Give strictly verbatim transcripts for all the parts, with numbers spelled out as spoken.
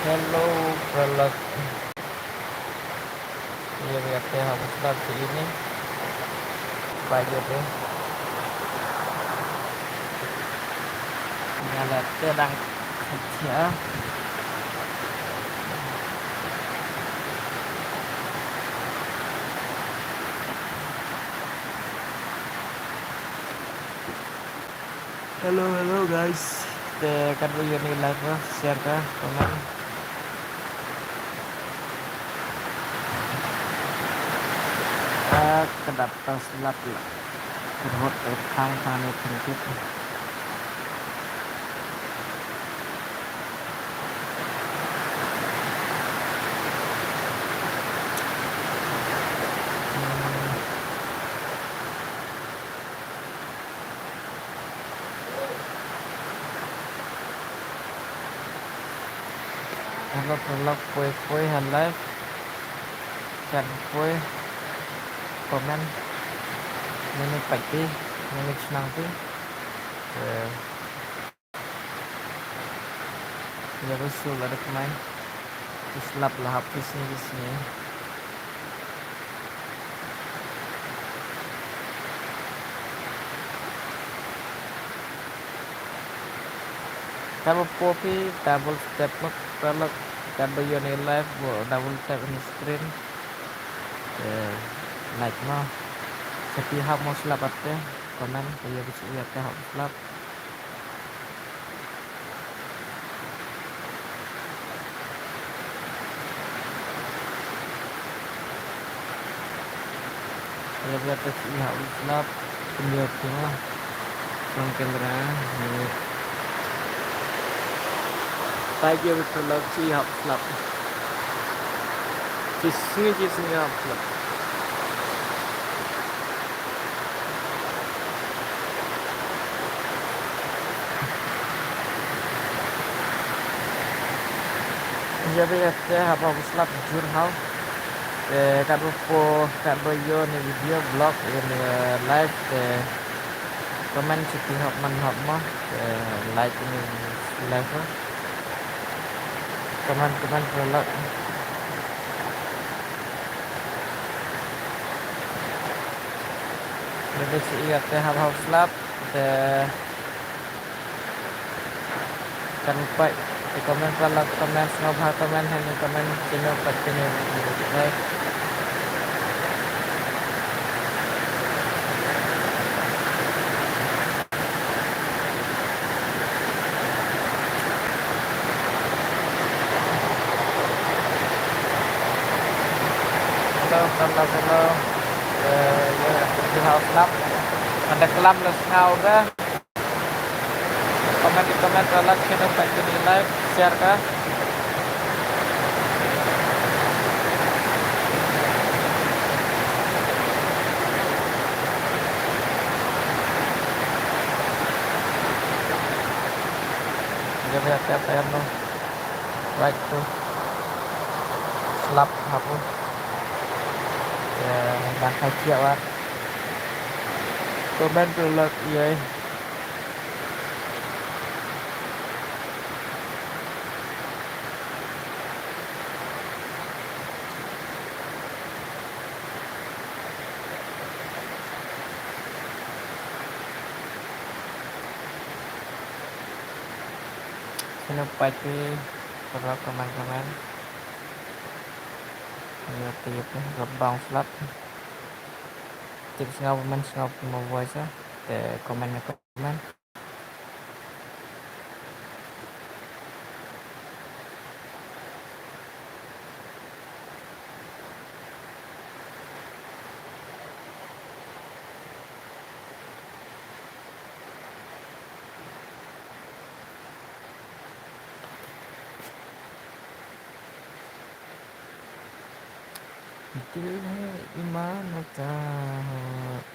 Hello, Pralok. Ïa, ïa, te ha, slap te ini. Ba ïa te. Ïa la te dang. Ïa. Hello, hello guys. Te katba ïoh ïa ine i live, share ka, comment. Ah, ka dap tang slap la. Ka hot ka khang khang ne khyndiat. Hello, Pralok, poi, poi ha live. Chat poi. Comment. Mane pait phi, mane shnong phi. Eh. Ïa, rusu la dep mai. Slap la hap phi sngi phi sngi. Katba poi phi double tap ma, Pralok, katba ïoh ine i live, double tap ine i screen. Eh, like mo. Sa phi hap mo slap ate, comment, ïa, ïa, ïa, te hap slap. Ïa, ïa, te shu hap slap, pynïoh pynïoh. Long camera, ïa. Pait ïa, Pralok, shu hap slap. Shi sngi, shi sngi hap slap. Ïa, ïa, te hap slap jur haw. Te katba poi, katba ïoh ine i video blog, ine i live, te comment sha phi hap man hap mo, te like ine i live. Comment, comment, Pralok. Ïa, te shu ïa, te hap hap slap, te kan pait, te comment, Pralok, comment, sngewbha comment, ha ine i comment, sngewbha comment, sngewbha comment. Hello, hello, hello. Eh, ïa, ïa, ïa, hap slap. Nga da klam la sngew da. Comment, comment, like, share, subscribe, like, share ka. Ïa, ïa, ïa, ïa, no. Right to. Slap hapoh. Ïa, ban khai kiak wat. Comment, like, ïa. Sngewbha peit, para comment, comment. Ïa, te ïa, te, ka bang slap. Tip sngewbha, men sngewbha mo voice, te comment ïa comment. दिल है ईमान का हो,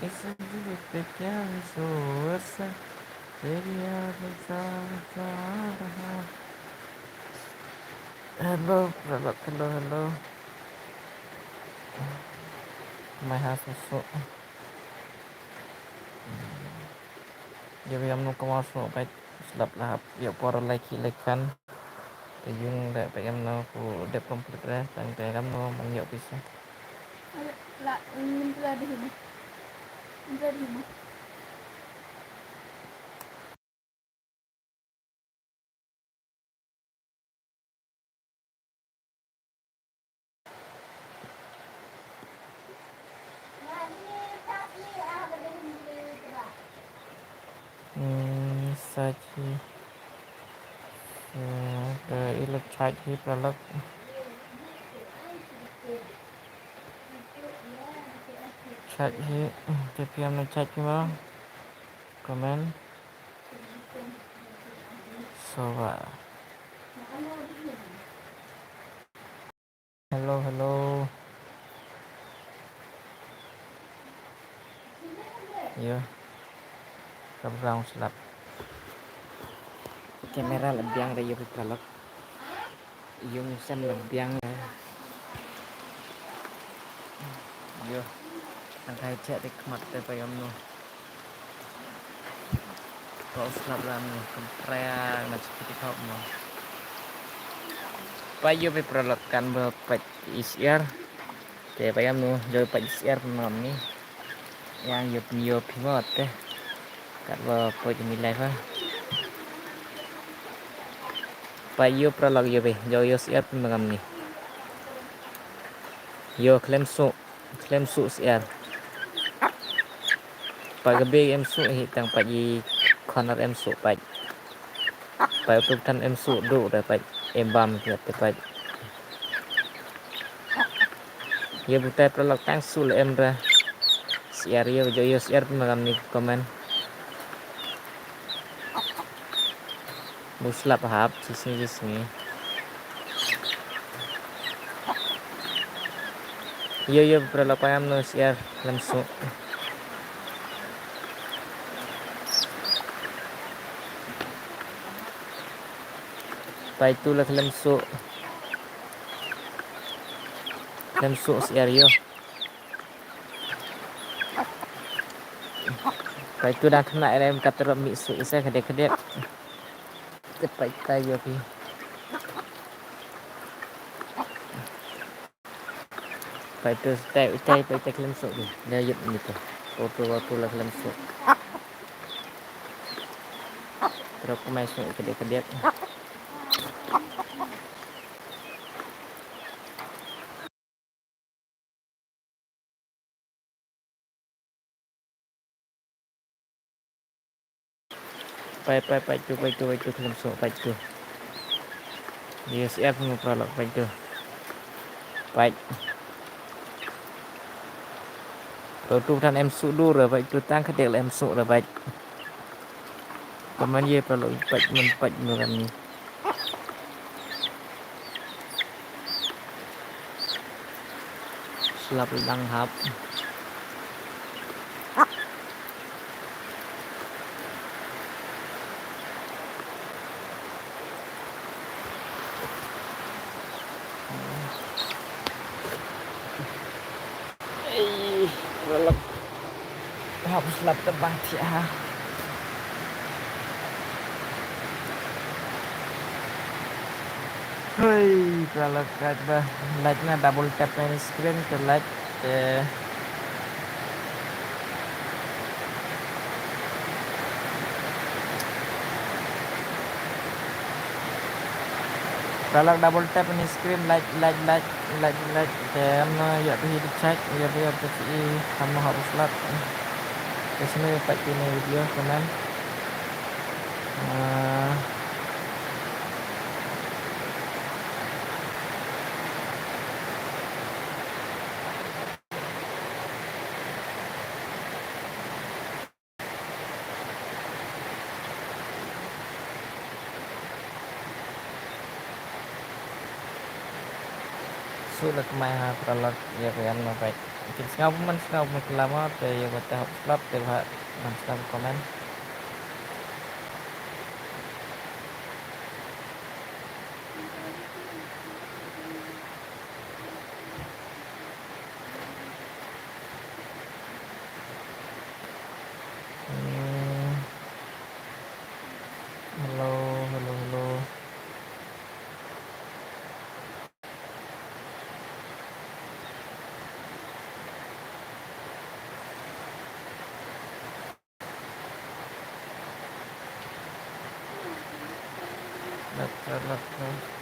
इस दिल पे क्या विश्वास, तेरी याद जान जा रहा। Hello, hello, hello, hello. Mai ha su su. Ïa, ïa, mano ka ma su, peit slap la hap ïa por like, like, fan. Te yung da pa em no ku dep complete re, tang te kam no man yok pisa. La, mm, la di hima. La di hima. Hmm, sachi. Eh, te ilek chat hi pralok. Chat hi, te piam na chat hi ma. Comment. So, uh, hello, hello. Yo. Ka brown slap. Kamera la biang da yo pi pralok. Yung sem la biang da. Yo. Ang kai che te khmat te pa yom no. Ko slap lam ni, kemprea na chipiti kau mo. Pa yo pe pralok kan ba pa is yar. Te pa yam nu, jo pa is yar pemam ni. Yang yo pem yo pimot te. Kat ba po jemi live ha. Pa yo pralok yo pe, jo yo is yar pemam ni. Yo klem su. Klem su siar. Pa ka big em su hi tang pa i corner em su pa. Pa tu tan em su du da pa em bam ya te pa. Ye buta pralok tang su le em ra. Siar ye jo yo siar pun magam ni comment. Muslap hap, sisngi sisngi. Yo yo pralok payam no siar lemsu. Paitu lak lemsu. Lemsu siar yo. Paitu dang kena erem katerok mik su isa kedek-kedek. Tepat tayo pi. Paitu setai utai paitu kelemsuk ni. Dia yep ni tu. Foto-foto lah kelemsuk. Terok kemai su kedek-kedek. Pai pai pai tu pai tu pai tu kelemsuk pai tu. Yes, ya aku ngepra lok pai tu. Pai. Tu tu tan em su du re pai tu tang kedek em su re pai. Kaman ye palo pat men pat nuran ni. Slap lang hap. Ei, relep. Hap slap te bang thiah ha. Hei, relep kat ba. Like na double tap na screen te like te. Kalau double tap ni screen like like like like like. Te amno ïa phi di check ïa phi ïa phi i amno harus lat. Te sini pat phi ni video kanan. Ah. Shu leh kmai ha paralok ïa ka em na peit. Kin sngew pynban sngew pynban kylla mo te ïa kata hok slap te ba nang sngew comment. Hmm. Hello, hello, hello. Lat, lat, lat.